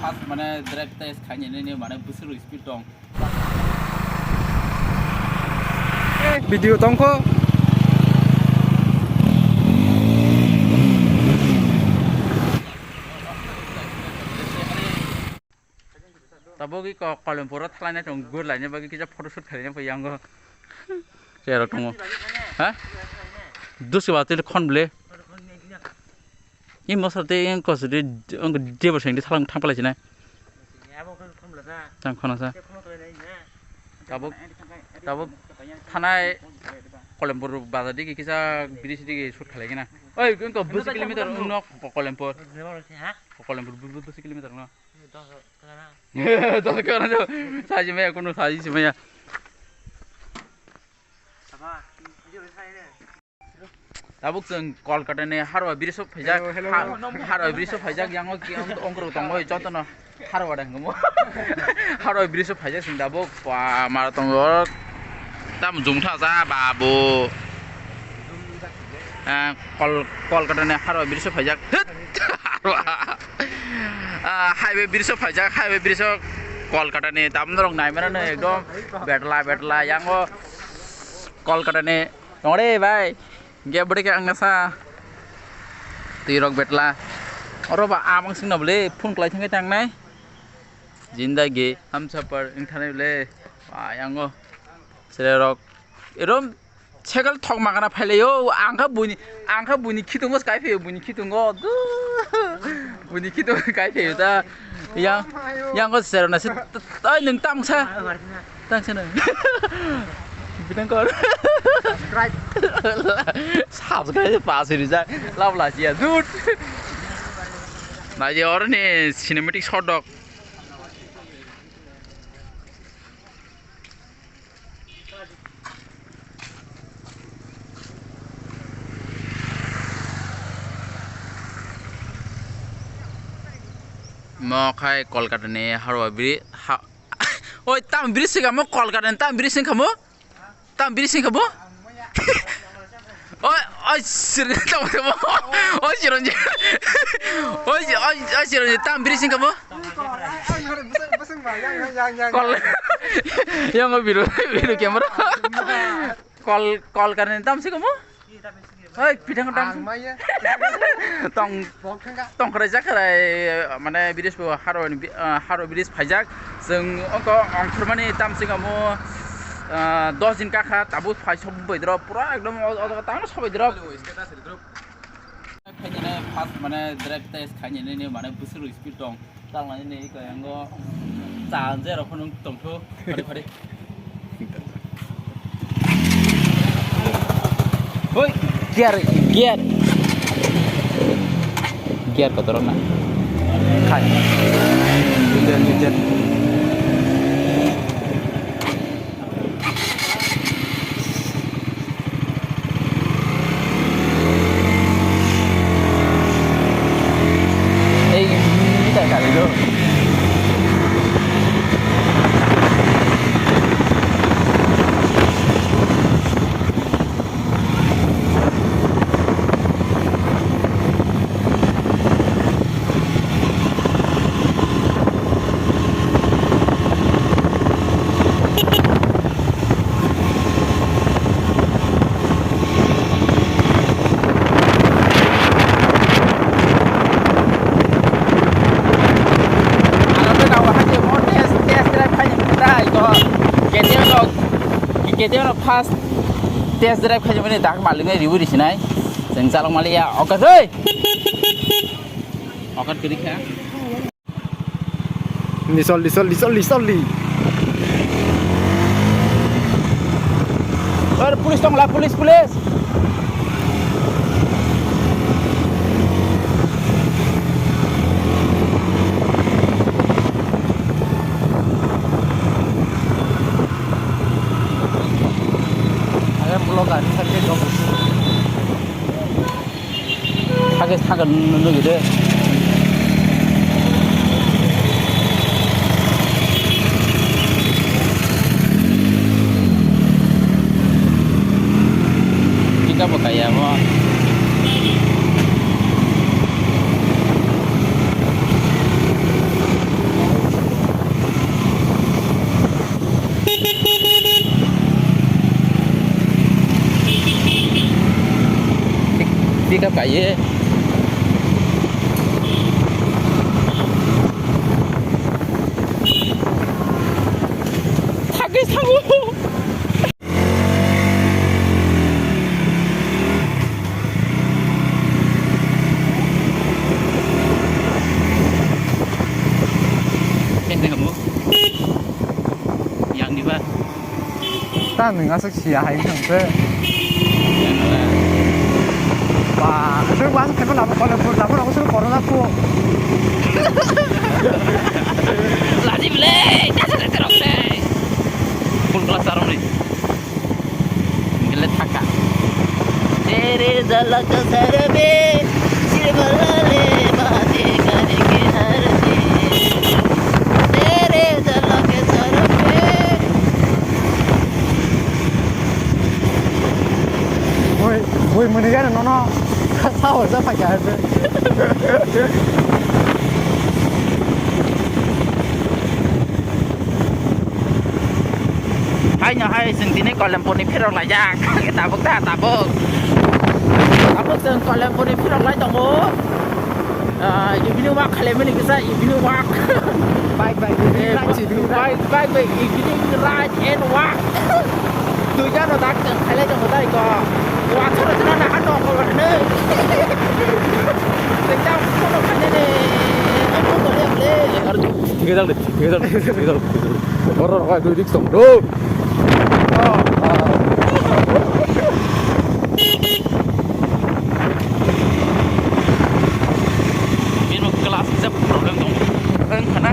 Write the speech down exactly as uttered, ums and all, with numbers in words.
First mane drive test khainani ni mane bwswk speed tong. Video tongkho. Tabuk i ko-, Kolempur o thalai nai tong, gur lai nai bagwi kisa photoshoot khlai nai phai yango. Cherok tongo. Ha? Dusi ba twi khon ble. I mosor tei yang kos di, ang debo seng di thalang thang palai sinai. Tang khona sa. Tabuk, tabuk thanai Kolempur bazar digi kisa bridge digi shoot khalai gina. Oi, ang ko bwswk kilometer wngno Kolempur. Kolempur bwswk kilometer wngno. Dos kilometer wngno. Saji maya, kuno saji si maya. Tabuk chwng Kolkata ni Harwa Bridge o phaijak. Hello, hello. Ha-, Harwa Bridge o phaijak, yang o ki-, ong-, ongkrok tongo, jotono Harwa da hinwi. Harwa Bridge o phaijak chwng tabuk, ba, mara tongo. Tam jumtha ja, babu. Ah, Kol-, Kolkata ni Harwa Bridge o phaijak. Harwa. Ah, highway bridge o phaijak, highway bridge o Kolkata ni tamno rok nai mano ekdom betla betla, yang o Kolkata ni. Tongre bai, ge bwrwi khe ang nasa. Twi rok betla. Oro ba amang singno bwle phone kwlai thangwi tangnai. Jindagi hamsapar wng thanai bwle. Ba yango. Sere rok. Erom cycle thok magana phailaio. Ang kha buini, ang kha buini khitungo kai phaio, buini khitungo. Buini khitungo kai phaio ta. Yang, yang ko sero na se. Ai nwng tang sa. Tang sana. Bidang kor. Subscribe. Subscribe pas rijak. Love la sia, dude. Naidi oro ni cinematic shot dok. Mo khai Kolkata ni Harwa Bridge, ha, Oi, tam bridge sing kamo Kolkata ni tam bridge sing kamo? Tam bridge sing kamo? Oi, oi, sir, tam kamo? Oi, Chiranjit. Oi, oi, oi, Chiranjit, tam bridge sing kamo? Kol-, yang biru, biru camera. Kol-, Kolkata ni tam sing kamo? Hei, pithang tang. Ang maya. Tong, Bok thangka. Tong khrai jak khrai, mane bridge bo haro ni bi-, ah, haro bridge phaijak. Chwng oko ongkhormani tam sing kamo, ah, dos din kakha, tabuk phai sok bai drop, pura ekdom o, o, o, tang sok bai drop. Khainani first mane drive test khainani ni mane bwswk speed tong. Tangmani ni iko yango chanje rok phano tongtho. Khari, khari. Hoi, gear, gear. Gear kotor na. Khai. Gear, gear. Ei, ini tak kali tu. Ano tei nao haje mo test, test drive khaini mutai ko K T M rok, K T M rok first test drive khaini mani dak malingai riwi risinai. Jeng chalok maliya okat hei. Okat kiri kha. Ni soldi, soldi, soldi, soldi. Oi, police tong la, police, police. Ayan, pulo gari sakit dong. Thage thage nugwi de. Pickup bo kaya mo. Aye. Thagwi thango. Yang ni ba? Ta nwng aswk siya hai wngkha se. Ba, aswk ba aswk khaima lama kole phur lama rok aswk corona phu. Laji bele, ta sa ta rok le. Full class arong ni. Gele thaka. Tere jalak sar mein sirmalale baate karenge har din. Tere jalak sar mein. Boi, boi muni gana nono. Sao sa phai ka. Haino hai chwng tini Kolempur ni phirok laijak. Tabuk ta, tabuk. Tabuk chwng Kolempur ni phirok lai tongo. Ah, evening walk khaimani kisa evening walk. Bike, bike, evening ride, evening ride. Bike, bike, bike, evening ride and walk. Duijan no dak chwng khailai tongo dai ko. Wa choro choro na ha tong ko ne. Tengdang kono khainani. Ang ko le le. Thik thang de, thik thang de, thik thang de. Oro rok dui dik tong do.